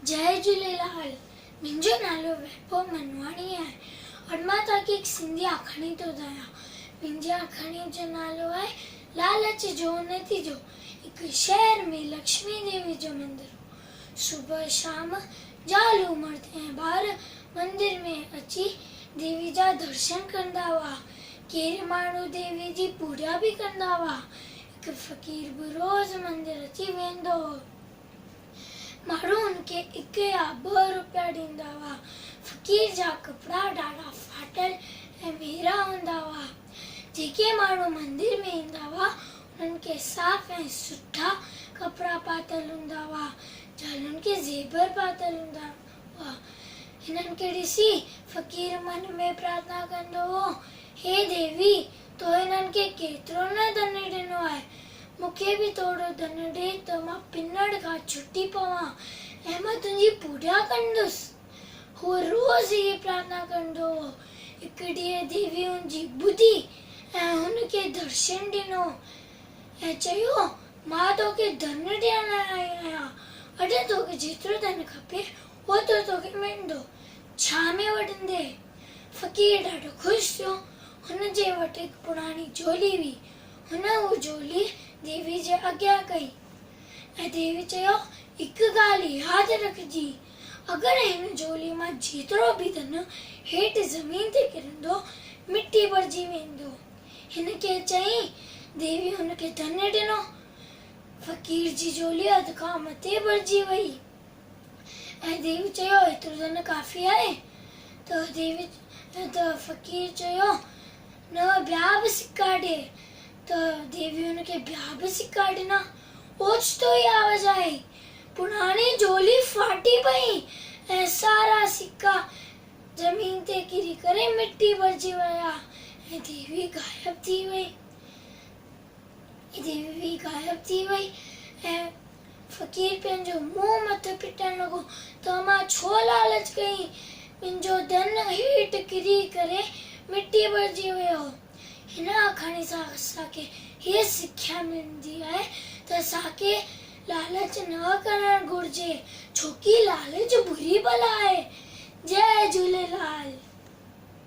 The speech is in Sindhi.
جئي جهوليلال منهنجو نالو ويڀو منواڻي آهي اور مان توهان کي هڪ سنڌي آکاڻي ٿو ٻڌايان منهنجي آکاڻي جو نالو آهي لالچ جو نتيجو هڪ شهر ۾ لڪشمي ديوي جو مندر هو صبح شام زالون مرد ۽ ٻار مندر ۾ اچي ديوي جا درشن ڪندا هئا ڪير ماڻهو ديوي جي پوڄا به ڪندا هئا هڪ فقير به روز مندر اچي ويهندو هو. ماڻهو هن کي هڪ يا ٻه روپيا ڏيندا هئا. فقير جا ڪپڙا ڏاڍا ڦاٽل ۽ ميرا هوندا هئا. جيڪي ماڻهو مندر ۾ ايندا هئا، انهن کي صاف ۽ سٺا ڪپڙا پاتل هوندا هئا. زالن کي زيور پاتل هوندا هئا. هنن کي ڏسي فقير من ۾ پرارٿنا ڪندو هو، هي ديوي! تو هنن کي ڪيترو نه ڌن ڏنو آهي، مون کي به ٿورو ڌن ڏي ته مان پنڻ کان ڇٽي پوان ۽ مان تنهنجي پوڄا ڪندس. هو روز هيء پرارٿنا ڪندو هو. هڪ ڏينهن ديوي هن جي ٻڌي ۽ هن کي درشن ڏنو ۽ چيو، مان توکي ڌن ڏيڻ لاء آئي آهيان. اڄ توکي جيترو ڌن کپي، اوترو توکي ملندو. ڇا ۾ وٺندين؟ فقير ڏاڍو خوش ٿيو. هن جي وٽ هڪ پراڻي جهولي هئي. هن اها جهولي ديوي جي اڳيان ڪئي ۽ ديوي چيو، هڪ ڳالهه ياد رکجي، اگر هن جهولي مان جيترو به ڌن هيٺ زمين تي ڪرندو، مٽي بڻجي ويندو. هن کي چئي، ديوي هن کي ڌن ڏنو. فقير جي جهولي اڌ کان مٿي ڀرجي وئي. ۽ ديوي چيو، ايترو ڌن ڪافي آهي؟ ته ديوي ته فقير چيو، نه ٻيا به سڪا ڏي. ته ديوي هن کي ٻيا به سڪا ڏنا. اوچتو ئي آواز آئي، پراڻي جهولي ڦاٽي پئي ۽ سارا سڪا زمين تي ڪري ڪري مٽي ڀرجي ويا ۽ ديوي غائب ٿي وئي. ديوي غائب ٿي وئي ۽ فقير پنهنجو منهن مٿي پٽڻ لڳو ته مان ڇو لالچ ڪئي، منهنجو ڌن هيٺ ڪري ڪري مٽي ڀرجي ويو. هن آکاڻي سان اسان کي هيء سکيا ملندي آهي ته اسان کي لالچ نه ڪرڻ گهرجي، ڇوڪي لالچ بري بلا آهي. جئي جهوليلال.